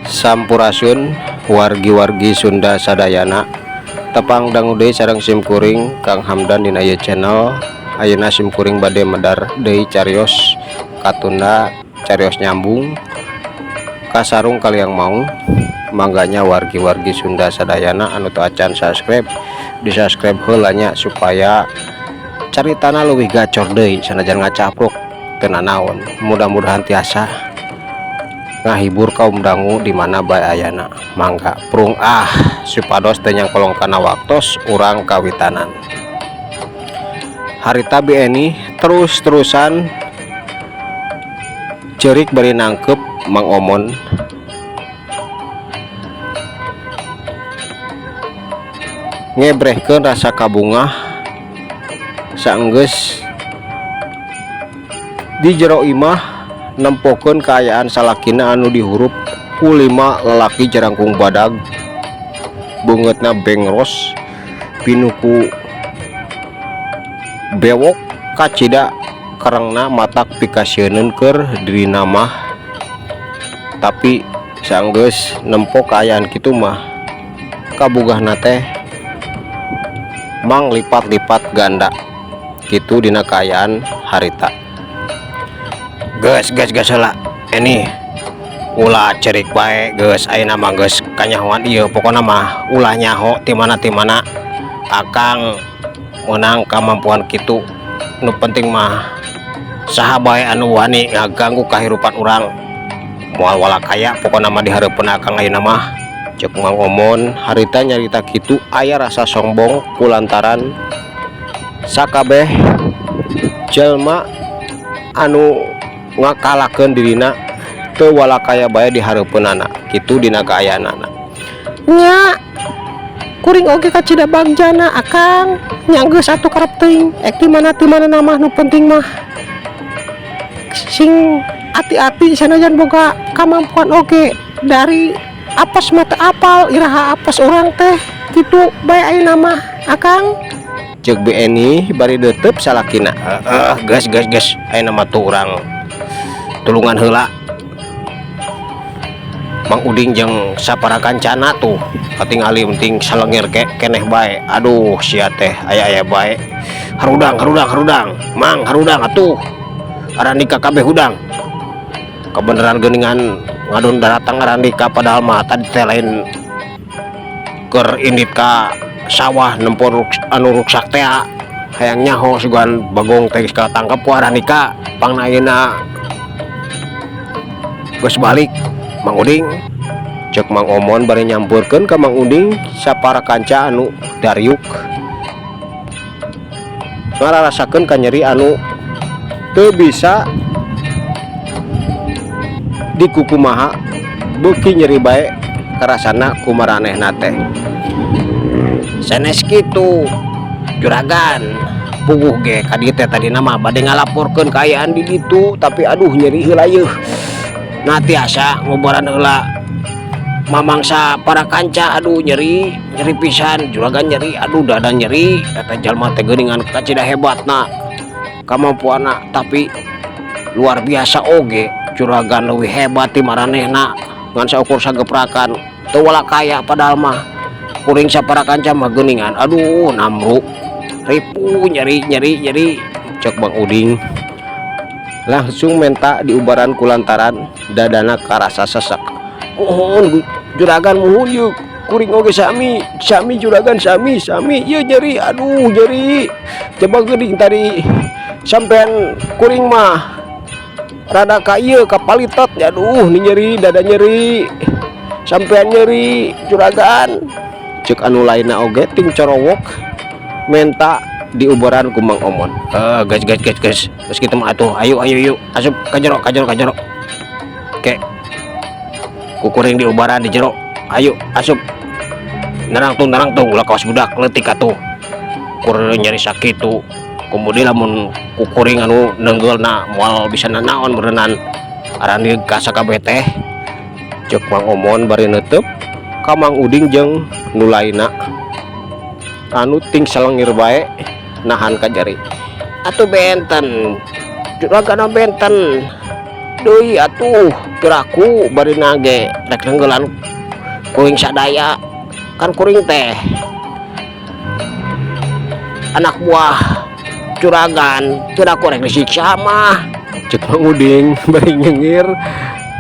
Sampurasun wargi-wargi Sunda sadayana, tepang dangu deui sareng simkuring Kang Hamdan dina ieu channel. Ayeuna simkuring bade medar deui carios katunda, carios nyambung kasarung kaliang maung. Mangga nya wargi-wargi Sunda sadayana anu teu acan subscribe, di subscribe heula nya, supaya caritana leuwih gacor deui. Sanajan ngacapruk teu nanaon, mudah-mudahan tiasa ngahibur kaum dangu di mana bae ayana. Mangga prung ah, supados teu nyangkolong kana waktos, urang kawitanan. Harita Bi Eni terus-terusan cerik bari nangkep Mang Omon, ngebrehkeun rasa kabungah saenggeus di jero imah nempokeun kaayaan salakina anu dihurup ku lima lalaki jarangkung badag, beungeutna bengros pinuh ku bewok. Kacida kerengna, matak pikasieuneun keur dirina mah, tapi saenggeus nempo kaayaan kitu mah kabugahna teh manglipat-lipat ganda kitu dina kaayaan harita. Geus, geus, geus heula ini, ulah cerik bae. Geus, ayeuna mah geus kanyahoan ieu. Pokona mah ulah nyaho ti mana ti mana akang meunang kamampuan kitu. Nu penting mah saha bae anu wani ngaganggu kahirupan urang moal walakaya pokona mah di hareupeun akang ayeuna mah, ceuk Mang Omon. Harita nyarita kitu aya rasa sombong kulantaran sakabeh jelma anu ngakalahkeun dirina teu walakaya bae di hareupeunana kitu dina kaayaanana. Nya, kuring oge kacida bagjana akang. Nya geus atuh, karep teuing ek di mana ti mana mah, nu penting mah sing hati-hati. Sanajan boga kamampuan oge, dari apes mah teu apal iraha apes urang teh, kitu bae ayeuna mah akang. Ceuk Bi Eni bari deuteup salakina. Heeh, geus, geus, geus, ayeuna mah tuh urang tulungan heula Mang Uding jeung sapara kancana tuh, katingali penting salengir ke keneh bae. Aduh, sia teh aya-aya bae. Harudang, harudang, harudang Mang, harudang atuh. Arandika kabeh hudang. Kebenaran geuningan ngadon daratang Arandika, padahal mah tadi teh lain keur indit ka sawah nempo anu ruksak teh, hayang nyaho sugan bagong teh geus katangkep ku Arandika. Pangna ayeuna geus balik Mang Uding, cek Mang Omon bari nyampurkeun ka Mang Uding sapara kanca anu dariuk ngararasakeun kanyeri anu teu bisa dikukumaha, beuki nyeri bae karasana ku maranehna teh. Sanes kitu juragan, puguh ge ka dieu teh tadina mah bade ngalaporkeun kaayaan di ditu, tapi aduh, nyeri heula yeuh. Nah, tiasa ngubaran heula mamangsa para kanca. Aduh, nyeri, nyeri pisan juragan, nyeri, aduh, dada nyeri. Eta jalma teh geuningan kacida hebatna kamampuanna, tapi luar biasa oge juragan, leuwih hebat ti maranehna, ngan saukur sageprakan teu walakaya. Padahal mah kuring sapara kanca mah geuningan, aduh, namru ripu, nyeri, nyeri, nyeri, cek Bang Uding langsung minta diubaran kulantaran dadana karasa sesek. Mohon juragan, mohon yuk, kuring oge sami sami juragan, sami sami ieu nyeri, aduh, nyeri. Coba geuning tadi sampean kuring mah rada ka ieu kapalitot. Aduh, ni nyeri, dada nyeri, sampean nyeri juragan, cek anu lainna oge ting corowok menta diubaran ku Mang Omon. Eh, geus, geus, geus, geus, geus kitu mah atuh. Ayo, ayo, yuk, asup ka jero, ka jero, ka jero ke ku kuring diubaran di jero. Ayo asup, narangtung, narangtung, ulah kawas budak leutik atuh. Kur nyeri sakitu, kemudian lamun ku kuring anu neunggeulna moal bisa nanaon beureunan arani ka sakabeh teh, ceuk Mang Omon bari neuteub ka Mang Uding jeung nu lainna anu ting salengir bae nahan kajari. Atuh benten juragana, benten. Deui atuh piraku bari nage rek nenggelan kuring sadaya, kan kuring teh anak buah juragan, piraku rek disiksa mah, cek Mang Uding bari nyengir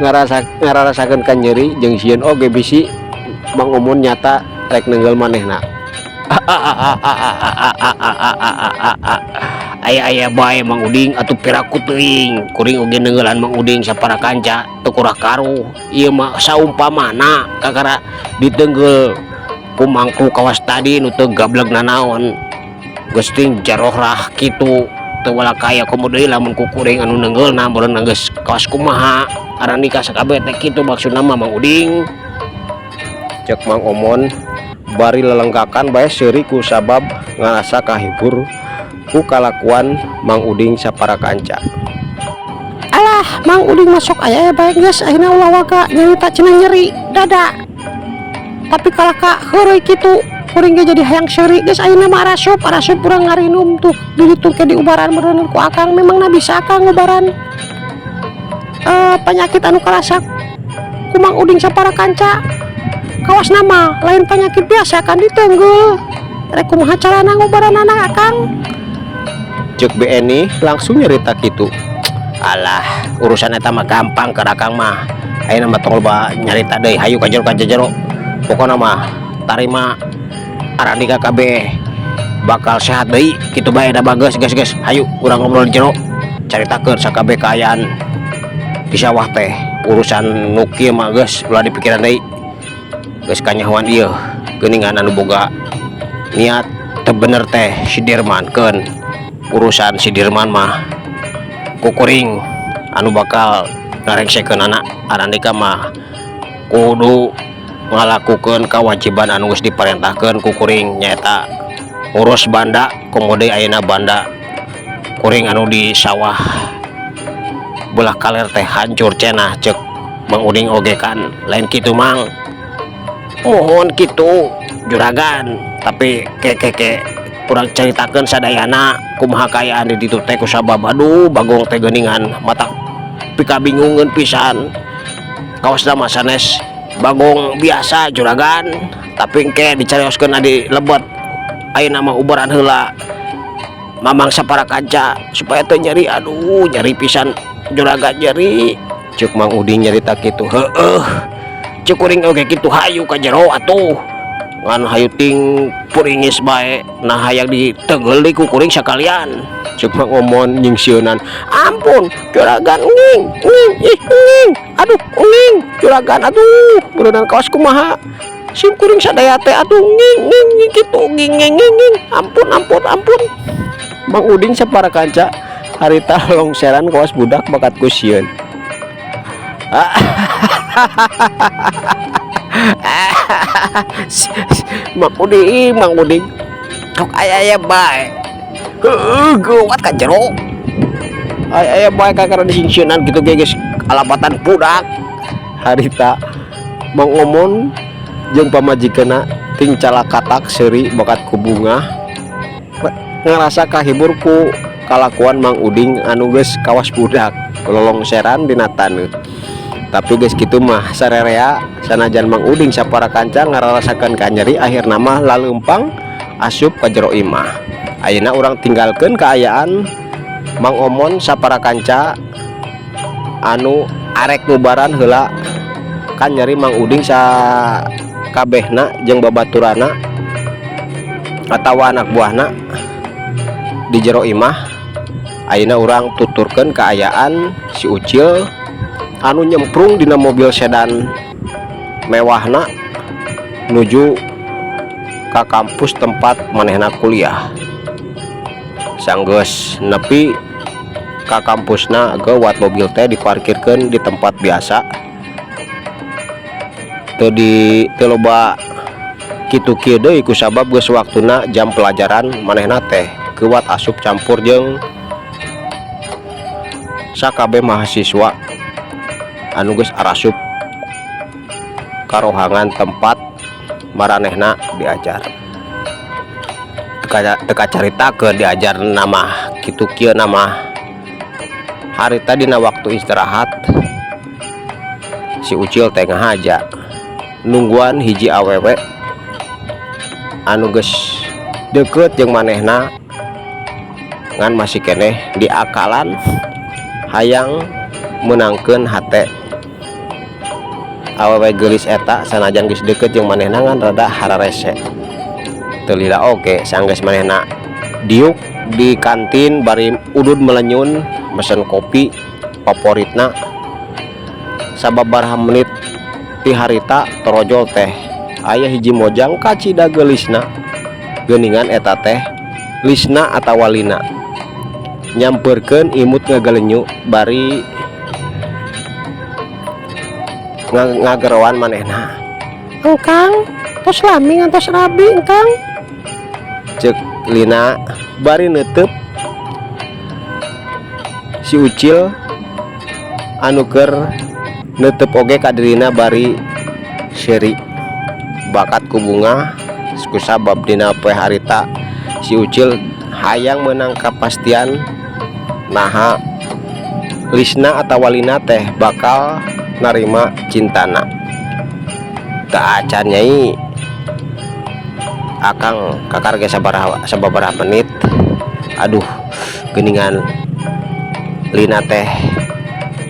ngarasa ngararasakeun ka nyeri jeung sieun oge bisi Mang Omun nyata rek nenggel manehna. Aya-aya bae, Mang Uding, atuh piraku teuing kuring oge neunggelan Mang Uding sapara kanca teu kurah karuh. Ieu mah saumpamana kakara diteunggel ku mangku kawas tadi nu teu gableg nanaon, geus ting jarohrah kitu teu kaya. Komo deui lamun ku kuring anu neunggeulna, meureun geus kawas kumaha arandika sakabeh teh, kitu maksudna mah, Mang Uding. Cek Mang Omon bari lelenggakan bae seuri ku sabab ngarasa kahibur ku kalakuan Mang Uding sapara kanca. Alah, Mang Uding masuk aya bae. Geus, ayeuna ulah waka nyarita, cenah nyeri dada, tapi kalah ka heureuy kitu kuring ge jadi hayang seuri. Geus, ayeuna mah arasup arasup urang ngarinum tuh di ditu ke diubaran meureun ku Akang. Memangna bisa Akang ngubaran penyakit anu karasa ku Mang Uding sapara kanca? Kawas nama lain penyakit biasa kan, ditenggel, rek kumaha carana ngubaranana, Akang? Cek BNI langsung nyerita kitu. Alah, urusan eta mah gampang ke Akang mah. Ayeuna mah tong loba nyarita deui, hayu ka jero, ka jero. Pokona mah tarima arandika kabeh bakal sehat deui, kitu bae da. Bagus, geus geus, hayu urang ngobrol di jero, caritakeun sakabeh kaayaan di sawah teh. Urusan nu kieu mah geus ulah dipikiran deui, geus kanyahoan ieu geuningan anu boga niat teu bener teh si Dirman. Keun urusan si Dirman mah ku kuring anu bakal ngarengsekeun anak. Arandika mah kudu ngalakukeun kewajiban anu geus diperintahkeun ku kuring, nyaeta ngurus banda. Komo deui ayeuna banda kuring anu di sawah belah kaler teh hancur cenah. Cek Mang Uding oge kan lain kitu, Mang? Mohon kitu, Juragan, tapi ke ke ke kurang caritakeun sadayana kumaha kaayaan di ditu teh, kusabab aduh, Bagong teh geuningan mata pikabingungeun pisan. Kawas mah sanes Bagong biasa, Juragan, tapi engke dicarioskeun di lebet. Ayeuna mah ubaran heula Mamang sapara kanca supaya teu nyeri. Aduh, nyeri pisan, Juragan, nyeri. Cek Mang Uding nyarita kitu. Heeh, cek kuring oge kitu. Hayu ka jero atuh, ngan hayu ting puringis bae, nah hayang diteunggeul deui ku kuring sakalian. Cek Mang Omon nyingsieunan. Ampun, Juragan, nging nging, ih, nging, aduh, nging, Juragan, aduh, beureunan kawas kumaha sim kuring sadaya teh. Aduh, nging nging nging kitu, nging nging nging nging, ampun ampun ampun. Mang Uding sapara kanca harita longseran kawas budak bakat ku sieun. Mang Uding, Mang Uding, sok aya aya bae. Heueuh, geuwat ka jero, aya aya bae kakara disingsieunan kitu ge geus kalapatan budak. Harita Mang Omon jeung pamajikanna ting calakatak seuri bakat ku bungah ngarasa kahibur ku kalakuan Mang Uding anu geus kawas budak lolongseran dina taneuh. Tapi geus kitu mah sarerea, sanajan Mang Uding sapara kanca ngararasakeun kanyeri, akhirna mah laleumpang asup ka jero imah. Ayeuna urang tinggalkeun kaayaan Mang Omon sapara kanca anu arek ngubaran heula kanyeri Mang Uding sakabehna jeung babaturana atawa anak buahna di jero imah. Ayeuna urang tuturkeun kaayaan si Ucil anu nyemprung dina mobil sedan mewahna nuju ka kampus tempat manehna kuliah. Sanggeus nepi ka kampusna, geuwat mobil teh diparkirkeun di tempat biasa, teu di teu loba kitu kieu deui kusabab geus waktuna jam pelajaran manehna teh. Geuwat asup campur jeung sakabeh mahasiswa anu geus arasup ka rohangan tempat maranehna diajar. Teu kacaritakeun diajar mah kitu kieu mah. Harita dina waktu istirahat si Ucil teh ngahaja nungguan hiji awewe anu geus deket jeung manehna ngan masih keneh diakalan hayang menangkeun hate awewe geulis eta sanajan geus deket jeung manehna ngan rada hararese. Teu lila oge sanggeus manehna diuk di kantin bari udud melenyun mesen kopi favoritna, sababaraha menit ti harita torojol teh aya hiji mojang kacida geulisna. Geuningan eta teh Lisna atawa Lina nyamperkeun imut ngagalenyu bari ngageroan manehna. "Engkang, tos lami ngantos rabi, Engkang," cek Lina bari neuteub si Ucil anu keur neuteub oge ka dirina bari seuri bakat ku bungah kusabab dina poe harita si Ucil hayang menang kapastian naha Lisna atawa Lina teh bakal narima cintana. "Teu acan, Nyai, Akang kakara ge sabaraha sababaraha menit. Aduh, geuningan Lina teh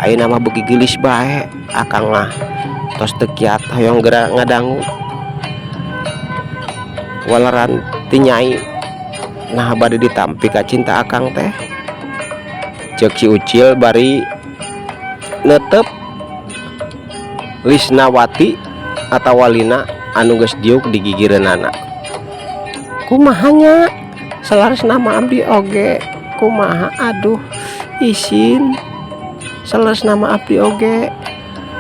ayeuna mah beuki geulis bae. Akang mah tos teu kiat, hoyong geura ngadangu waleran ti Nyai, nah bade ditampi ka cinta Akang teh," cek si Ucil bari netep Lisnawati atawa Lina anu geus diuk di gigireunana. "Kumaha nya, saleresna mah abdi oge kumaha, aduh isin, saleresna mah abdi oge."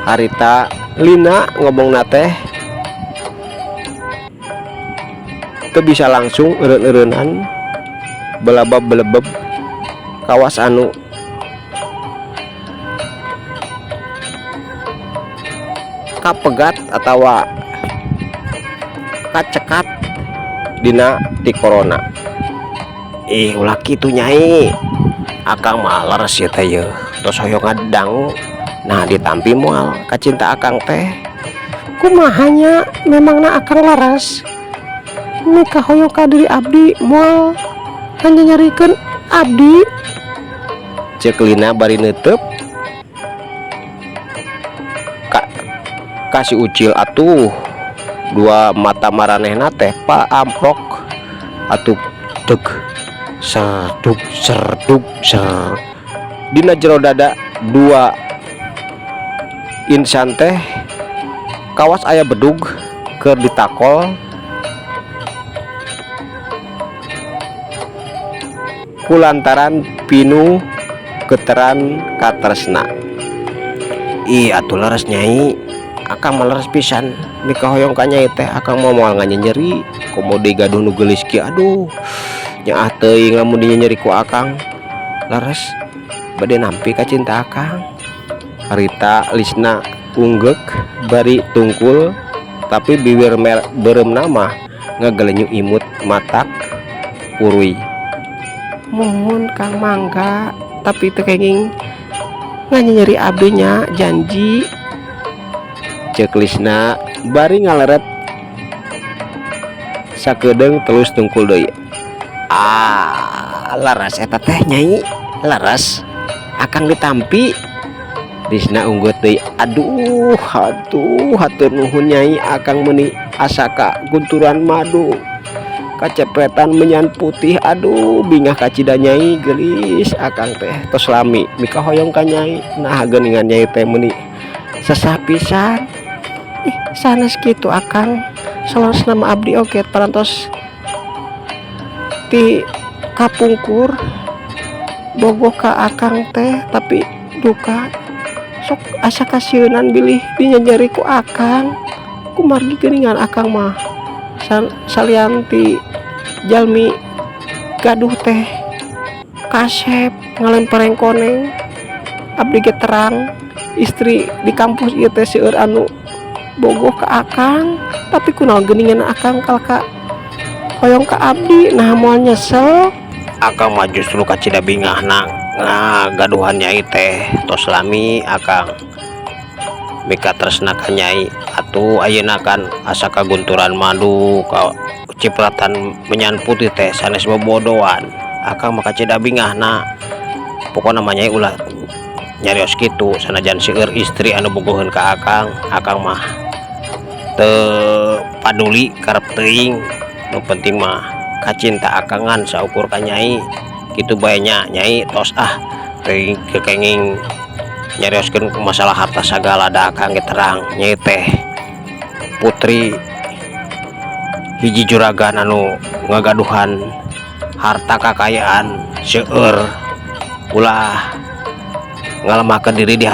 Harita Lina ngomongna teh teu bisa langsung, eureun-eureunan belabab-belebeb kawas anu kapegat atawa kacekat dina ti corona. "Ih, ulah kitu, Nyai, Akang mah leres ieu teh, yeuh tos hoyong ngadangu, nah ditampi moal kacinta Akang teh?" "Kumaha nya, memangna Akang leres mikahoyong ka diri abdi moal nyanyerikeun abdi?" cek Lina bari neuteub ka si Ucil. Atuh dua mata maranehna teh pa amplok atuh, deg serduk serduk ser dina jero dada dua insan teh kawas aya bedug keur ditakol kulantaran pinuh geteran katresna. "Ih, atuh leres, Nyai, Akang mah leres pisan mikahoyong ka Nyai teh. Akang mah moal nganyeri komo deui gaduh nu geulis kieu. Aduh, nyaah teuing lamun dinyenyeri ku Akang. Leres bade nampi ka cinta Akang?" Harita Lisna unggeuk bari tungkul, tapi bibir beureumna mah ngagelenyu imut matak puruy. "Muhun, Kang, mangga, tapi teu kenging nganyenyeri abdi nya, janji," cek Lisna bari ngaleret sakedeung terus tungkul deui. "Ah, leres eta teh, Nyai, leres Akang ditampi?" Lisna unggut deui. "Aduh, aduh, hatur nuhun, Nyai. Akang meuni asa kagunturan madu, kacepretan menyan putih. Aduh, bingah kacida, Nyai, geulis Akang teh. Tos lami mikahoyong ka Nyai, nah geuningan Nyai teh meuni sesah pisan." "Ih, sanes kitu, Akang, saleresna mah abdi oge parantos ti kapungkur bogoh ka Akang teh, tapi duka sok asa kasieunan bilih dinyeri ku Akang, kumargi geuningan Akang mah salian ti jalmi gaduh teh kasep ngalempareng koneng. Abdi ge terang istri di kampus ieu teh seueur anu bogoh ka Akang, tapi kunaon geuningan Akang kalka hoyong ka abdi, nah moal nyesel?" "Akang mah justru kacida bingahna Ngagaduhan Nyai teh tos lami akang mikatresna ka Nyai. Atuh ayeuna kan asa kagunturan madu ka cipratan menyan putih teh sanes bobodoan. Akang mah kacida bingahna. Pokona mah Nyai ulah nyarios kitu, sanajan seueur istri anu bogoheun ka akang, akang mah teu paduli, karep teuing. Nu penting mah kacinta akang ngan saukur ka Nyai, kitu bae nya. Nyai tos ah, teuing kenging nyarioskeun masalah harta sagala, da akang ge terang Nyai teh putri hiji juragan anu ngagaduhan harta kakayaan seueur. Ulah ngalemahkeun diri di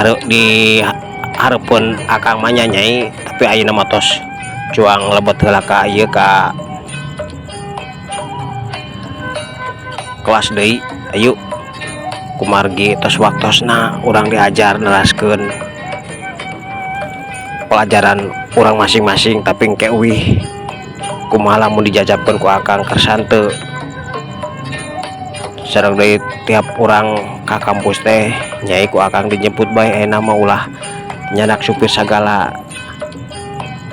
hareupeun akang mah nya, Nyai. Tapi ayeuna mah tos cuang lebet heula ka ieu, ka kelas deui. Ayu, kumargi tos waktosna urang diajar neraskeun pelajaran urang masing-masing, tapi engke uih kumaha lamun dijajabkeun ku akang, kersa teu? Sareng deui tiap urang ka kampus teh Nyai ku akang dijemput bae ayeuna mah, ulah nyandak supir sagala.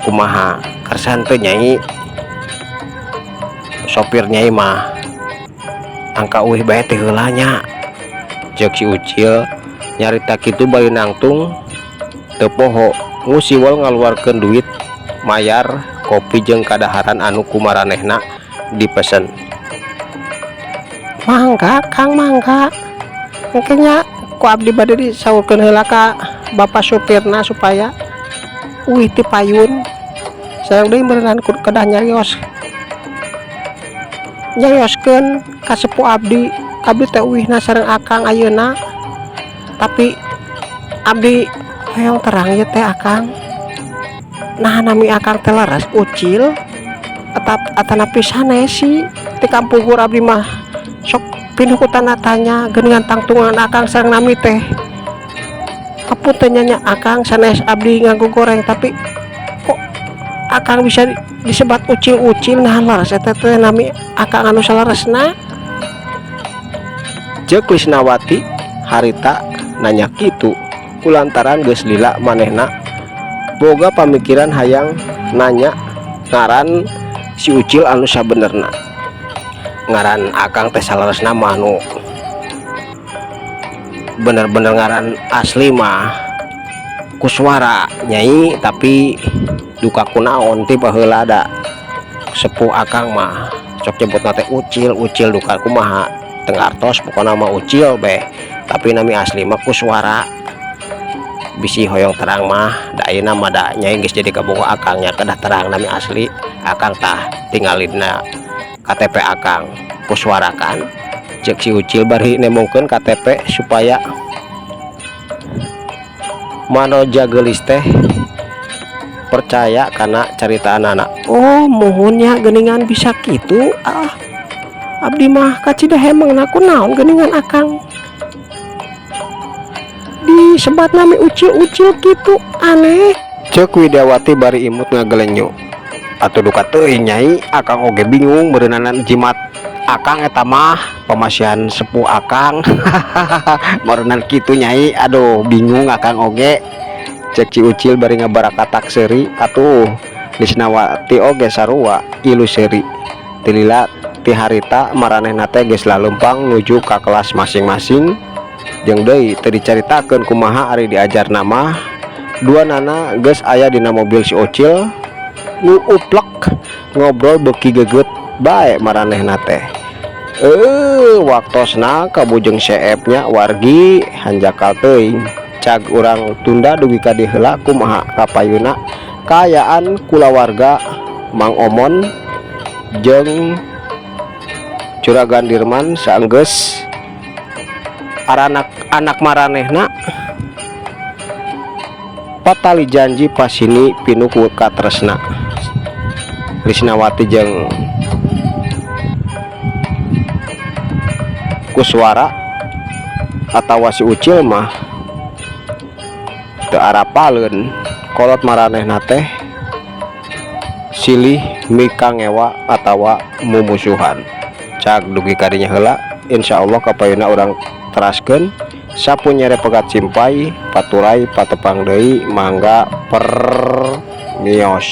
Kumaha, kersa teu, Nyai? Sopir Nyai mah angka uih bae teh heula nya, ceuk si Ucil nyarita kitu bari nangtung teu poho ngusiwel ngaluarkeun duit mayar kopi jeung kadaharan anu ku maranehna dipesen. Mangga, Kang, mangga. Engke nya ku abdi bade disaurkeun heula ka bapak supirna supaya uih ti payun. Sareng deui meureunan kedah nyarioskeun ka sepuh abdi. Abdi teh uihna sareng akang ayeuna, tapi abdi hoyong terang ieu teh, akang. Nah, nami akang teh leres Ucil atanapi sanes sih? Ti kampungkur abdi mah sok pinuh ku tanda tanya geuningan tangtungan akang sareng nami teh. Hapunten nya, akang, sanes abdi ngagogoreng, tapi kok akang bisa disebat Ucil-ucil? Nah, leres eta teh nami akang anu saleresna? Ceuk Lisnawati harita nanya kitu kulantaran geus lila manehna boga pamikiran hayang nanya ngaran si Ucil anu sabenerna. Ngaran akang teh saleresna mah anu bener-bener ngaran asli mah Kuswara, Nyai, tapi duka kunaon ti baheula da sepuh akang mah sok nyebutna teh Ucil Ucil, duka kumaha teu ngartos, pokona mah Ucil be, tapi nami asli mah Kuswara. Bisi hoyong terang mah da ayeuna mah da Nyai geus jadi kabogoh akang nya, kedah terang nami asli akang. Tah, tingalina KTP akang, Kuswara kan, ceuk si Ucil bari nembongkeun KTP supaya manoja geulis teh percaya kana caritaanana. Oh, muhun nya, geuningan bisa kitu. Ah, abdi mah kacida hemeng, kunaon geuningan akang disebat nami Ucil-ucil kitu, aneh, ceuk Widyawati bari imut ngagelenyu. Atuh duka teuing, Nyai, akang oge bingung, meureunan jimat akang eta mah pamasihan sepuh akang meureunan kitu, Nyai. Aduh, bingung akang oge, ceuk si Ucil bari ngabarakatak seuri. Atuh Lisnawati oge sarua ilu seuri. Tilila ti harita maranehna teh geus laleumpang nuju ka kelas masing-masing, jeung deui teu dicaritakeun kumaha ari diajarna mah duanana geus aya dina mobil si Ucil nu uplek, ngobrol beuki geget bae maranehna teh. Waktosna kabujeng seep nya, wargi, hanjakal teuing. Cag urang tunda dugi ka dieu heula. Kumaha kapayuna kaayaan kulawarga Mang Omon jeung Juragan Dirman saenggeus aranak anak maranehna patali janji pasini pinuh ku katresna? Lisnawati jeung Kuswara atawa si Ucil mah teu arapaleun kolot maranehna teh silih mikangewa atawa mumusuhan. Cag dugi kadinya heula, insyaallah kapayuna urang. Teraskeun sapu nyere pegat simpay paturay patepang deui, mangga permios.